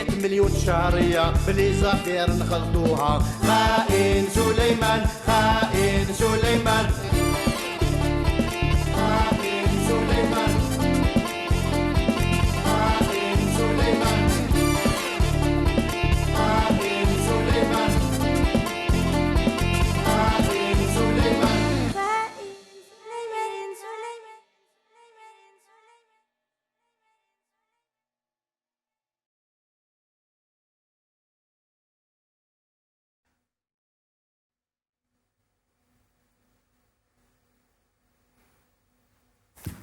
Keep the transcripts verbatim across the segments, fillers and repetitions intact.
مليون شهرية بلي زافير نخلطوها. خائن سليمان، خائن سليمان، خائن سليمان، خائن سليمان، خائن سليمان، خائن سليمان.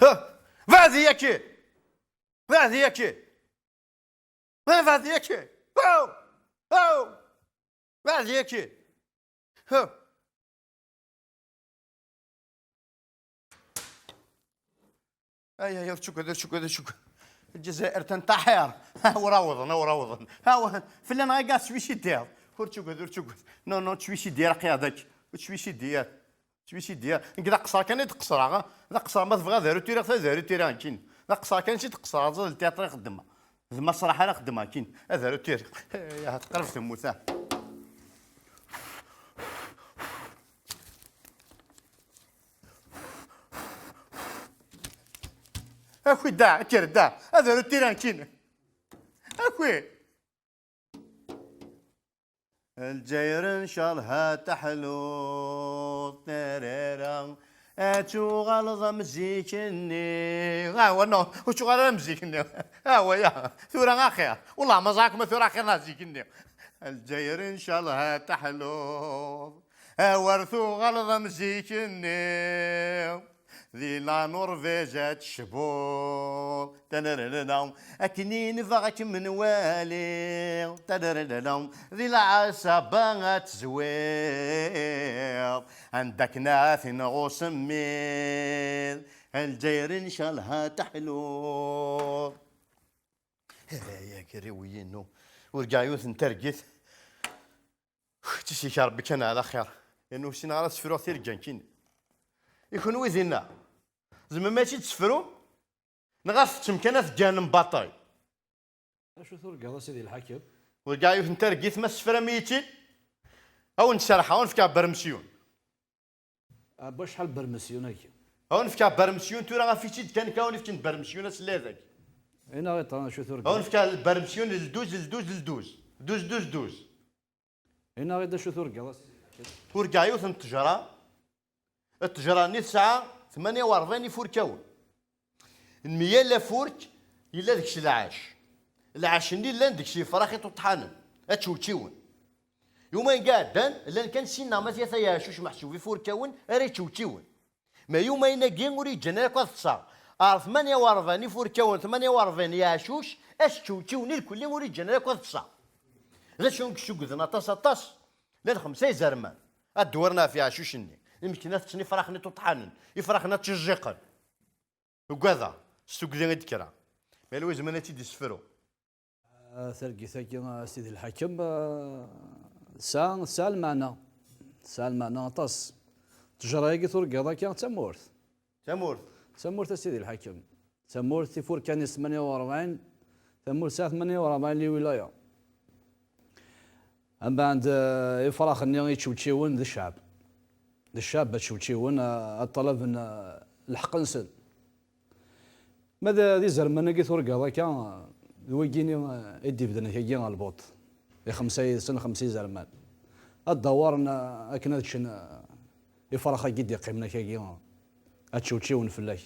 ها، بعد ياكي، بعد ياكي، بعد ياكي، هاو، هاو، بعد ياكي، ها. اي اي، ارتشوك هذا، ارتشوك هذا، ارتشوك. الجزائر تنتحر. ها، وراوضن، وراوضن. ها، و-، فلان غا كاع تشويشي دير. ارتشوك هذا، ارتشوك. نو نو، تشويشي دير قيادك. تشويشي دير. تشويشي دير. نك ذا قصر كان يتقصر، ها. ذا قصر ما تبغى ذا روتيرا، ذا روتيرا كين. ذا قصر كان شي تقصر، زاد التياتر يخدم. ذا ما صراحة لا خدمة كين. هذا روتيرا. يا تقرب تموت، ها. اكوي دا، كير دا، هذا روتيران كين. اكوي. الجير ان شاء الله تحلو. ترارا. اتوغالظ مزيكني. ها هو نو، وتوغال مزيكني. ها هو يا. ثورة اخير. والله ما زعك ما ثورة اخير مزيكني. الجير ان شاء الله تحلو. Awer tuɣaleḍ am zik-nni, di la Norvège ad tecbuḍ. Tanararara, akken i nebɣa ad kem-nwali. Tanararara, di lɛasaba ad tezwiḍ, anda akken ad t-ineɣ usemmiḍ. A Lezzayer, ncallah ad teḥluḍ. Ay, agerriw-inu, urgaɣ yiwet n targit. Ttcikkiɣ Rebbi kan ɛla xir. Yerna ur ssineɣ ara ad sefruɣ tirga nekkini. I kunwi dinna, tzemrem ad tt-id-tessefrum? Neɣ ad teččem kan ad tegganem baṭay? Acu turgaḍ a Sidi Lḥakem? Urgaɣ yiwet n targit, ma tessefram-iyi-tt-id, ad wen-d-serrḥeɣ, ad wen-fkeɣ bermessyun. A wacḥal bermessyun-agi? Ad wen-fkeɣ bermessyun tura ɣef i tt-id kan, kan ad wen-fken bermessyun ass-agi. Ini-aɣ-d acu turgaḍ. Ad wen-fkeɣ bermessyun lduz, lduz, lduz. Duz, duz, duz. Ini-aɣ-d acu turgaḍ a Sidi Lḥakem. Urgaɣ yiwet n ttejra. Ttejra-nni tesɛa tmanya u rebɛin ifurkawen. Myal afurk yella deg-s lɛac. Lɛac-nni llan deg-s yefrax iṭuṭḥanen, ad ččewčiwen. Yumayen iɛeddan, llan kan sin neɣ ma tlata yeɛcuc meḥsub ifurkawen ara yeččewčiwen. Ma yumayen-agi ur yi-ǧǧan ara akk ad ṭṭseɣ. Ar tmanya u rebɛin ifurkawen, tmanya u rebɛin yeɛcuc, ad ččewčiwen irkelli ur yi-ǧǧan ara akk ad ṭṭseɣ. D acu i yessugden aṭas, aṭas? Llan xemsa izerman. Ad dewren ɣef yeɛcuc-nni. Imekna tetten ifrax-nni iṭuṭḥanen, ifrax-nni ad ttijjiqen. Ugadeɣ, s tugdi i d-kkreɣ. Ma yella wi izemren ad tt-id-yessefru. Ah, targit-agi, a Sidi Lḥakem, ah, tesɛa, tesɛa lmeɛna. Tesɛa lmeɛna aṭas. Ttejra-agi turgaḍ akka d tamurt. Tamurt. Tamurt a Sidi Lḥakem. Tamurt, ifurkan-is tmanya u rebɛin, tamurt tesɛa tmanya u rebɛin liwilaya. Ambeɛd, eh, ifrax-nni iččewčiwen d ccɛeb. D ccɛeb ad ččewčiwen, eh, ad ṭalaben, eh, lḥeqq-nsen. Ma d, d izerman-agi turgaḍ akka, d wigini, eh, i d-ibden akkagi ɣer lbuṭ. Di xemsa yid-sen, xemsa izerman. Ad dawaren, eh, akken ad ččen, eh, ifrax-agi d-iqqimen akkagi, ad ččewčiwen fell-ak.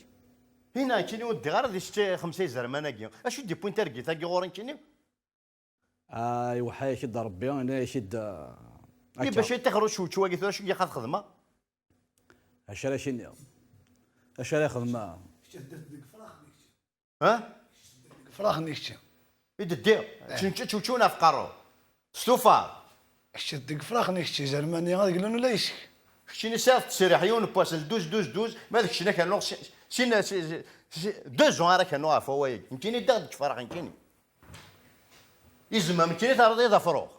Hina, nekkini ur ddiɣ ara di setta xemsa izerman-agi. Acu i d-iwwin targit-agi ɣur-i nekkini? Ah, iweḥḥa-yak-id Rebbi, yenna-yak-id, ah, i akka. Bac ay tixer ucewcew-agi tura, acu i xedmeɣ? Acu ara k-iniɣ? Acu ara xedmeɣ? Ha? Ifrax-nni kečči. I d-ddiɣ. Eh. Ččewčew ɣef qerru. Stufar. Kečč deg ifrax-nni kečči, izerman-nni ad glen ula yes-k. Keččini sɛiḍ ttesriḥ yiwen n wass, lduz, duz, duz, ma d keččini ad k-rnuɣ si-, sin, si-, si-, si-, deux ans ara k-rnuɣ ɣef wawal-agi. Nekkini ddiɣ deg ifrax nekkini. Izem am nekkini terriḍ-iyi d afrux.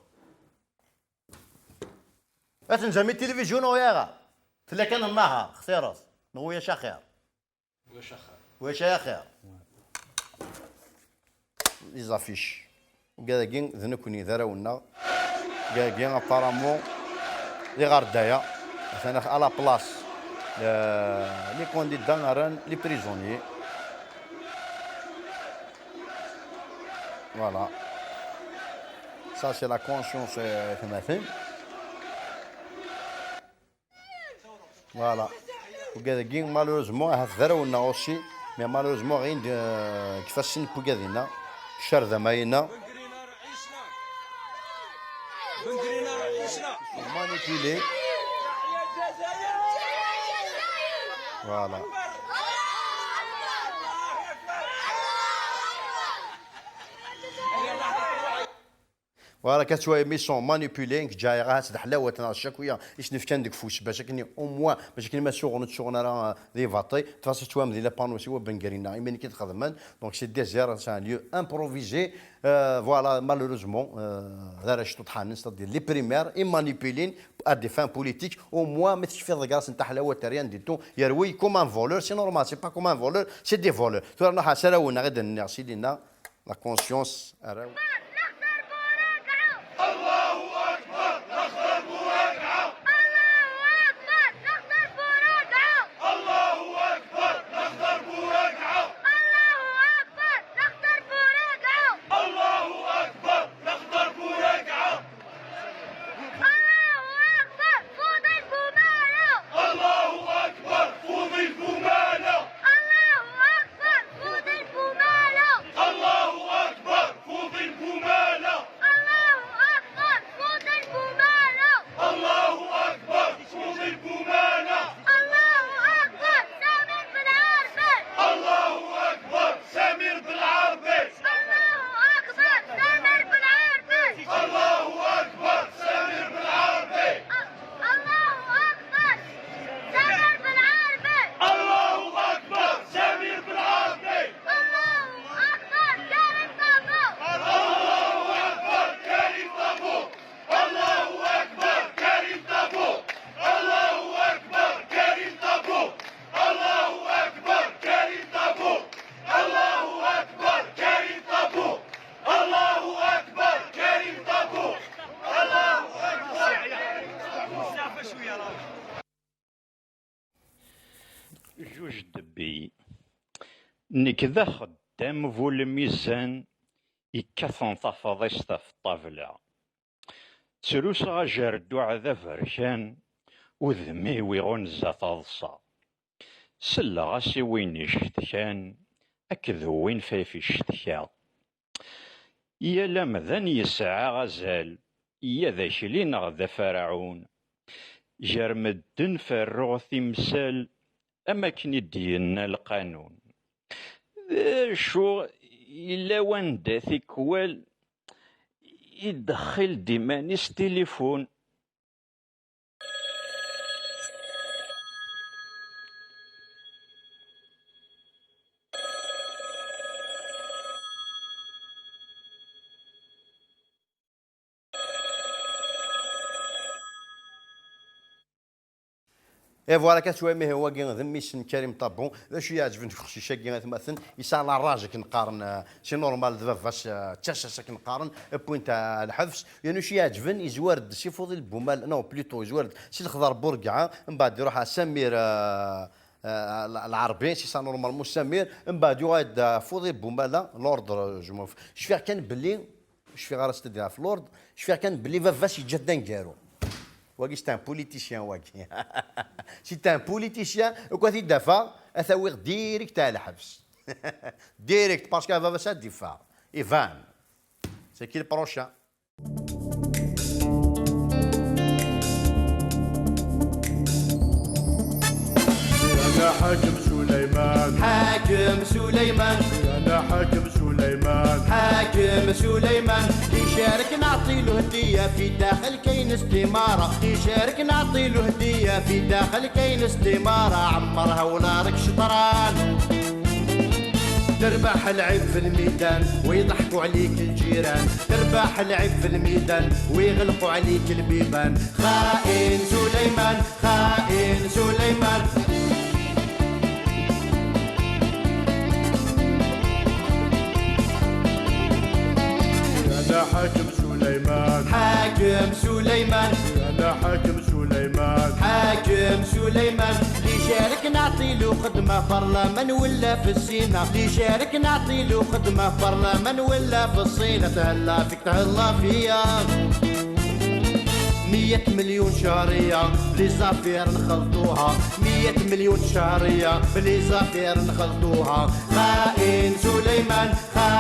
Ad tenzam i tilivizyu neɣ uyaɣ? Tella kan nnahar, xtireḍ. Neɣ uyac axir. Ulac axir. Ulac ay axir. Les affiches. Ugad-agi d nekkni, d arraw-nneɣ. Ugad-agi, apparemment, d iɣerdaya. Atan à la place, euh, les candidats rran les prisonniers. Voilà. Ça, c'est la conscience, euh, atmaten. Voilà. Ugad-agi, malheureusement, ahat d arraw-nneɣ aussi, mais malheureusement, ɣin-d, euh, deg ifassen n wugad-inna, ccer d amayinna. Manipulé. Voilà. Voilà, كتشوي مي سون مانيبيلي، نك جاي غا هاد حلاوة، انا الشكوية اش نفكان ديك فوس، باش كني او موان، باش كني ما سوغ نتسوغ انا راه دي فاطي، تفاصيل توام دي لابانوسي وبنكرينا، ايمن كي تخدمن. دونك سي ديزير، سي ان ليو امبروفيزي. فوالا، مالوريزمون، هذا راه شتو طحان، سيتادير لي بريمير اي مانيبيلين ا دي فان بوليتيك. او موان ما تكفي ضكراس نتاع حلاوة ريان دي تو، يروي كوم ان فولور، سي نورمال، سي با كوم ان فولور، سي دي فولور. تو رانا حاسه راونا غير دنا سيدينا. La conscience, arraw. الله أكبر، الأخضر بوراقعة. الله أكبر، الأخضر بوراقعة. الله أكبر، الأخضر بوراقعة. الله أكبر، الأخضر بوراقعة. الله أكبر، الأخضر بوراقعة. الله أكبر، فوضى البومالة. الله أكبر، فوضى البومالة. الله أكبر، فوضى البومالة. الله أكبر، فوضى البومالة. الله أكبر، فوضى البومالة. الله أكبر، فوضى البومالة. الله أكبر، سمير بن عربي. الله أكبر، سمير بن عربي. الله أكبر، سمير بن عربي. الله أكبر، سمير بن عربي. الله أكبر، سمير بن عربي. الله أكبر، سمير بن عربي. الله أكبر، كريم طابو. الله أكبر، كريم طابو. الله أكبر، كريم طابو. الله أكبر، كريم طابو. الله أكبر، كريم طابو. الله أكبر، كريم طابو. الله أكبر، كريم طابو. الله أكبر، كريم طابو. Juj debbi. Nekk d axeddam bu lmizan, yekkaten tafḍist ɣef ṭṭabla. Ttruseɣ ajerduɛ d aberkan, udem-iw iɣunza taḍsa. Selleɣ-as i win icetkan, akked win f ayf icetkaɣ. Yal amdan yesɛa azal, ya d akli neɣ d aferɛun. Gar medden ferruɣ timsal, am akken i d-yenna lqanun. D acu yella wanda tikwal idexxil-d iman-is tilifun? Et voilà, كتشوي مي هو كي ذمي سن كريم طابون. ذا شو يعجبني في خشيشة كي مثلا يسعى لا راج كنقارن، آه، سي نورمال ذا فاس، آه، تشاسا كنقارن بوين تاع الحبس. يعني شو يعجبني يزوار سي فوضي البومال، نو بليتو يزوار سي الخضر بورقعة، من بعد يروح على سمير، آه، آه، العربي سي سا نورمال مو سمير، من بعد يقعد، آه، فوضي البومالة لوردر، جو مو شفيغ كان بلي شفيغ راه ستدير في لورد، شفيغ كان بلي فافاس يتجا دانكارو. واقي سي ان بوليتيسيان واقي. سي ان بوليتيسيان، وكان يدافع اتاويغ ديريكت على الحبس. ديريكت باسكو فافاس ديفا ايفان. سي كي البروشان. أنا حاكم سليمان. حاكم سليمان. أنا حاكم سليمان. حاكم سليمان. كي يشارك نعطي له هدية، في داخل كاين استمارة. كي يشارك نعطي له هدية، في داخل كاين استمارة. عمرها ولا راك شطران. تربح العيب في الميدان ويضحكوا عليك الجيران. تربح العيب في الميدان ويغلقوا عليك البيبان. خائن سليمان، خائن سليمان. حاكم سليمان. حاكم سليمان. أنا حاكم سليمان. حاكم سليمان. اللي شارك نعطي له خدمة، برلمان ولا في السينا. اللي شارك نعطي له خدمة، برلمان ولا في السينا. تهلا فيك، تهلا فيا. مية مليون شهرية بلي زافير نخلطوها. مية مليون شهرية بلي زافير نخلطوها. خائن سليمان، خائن.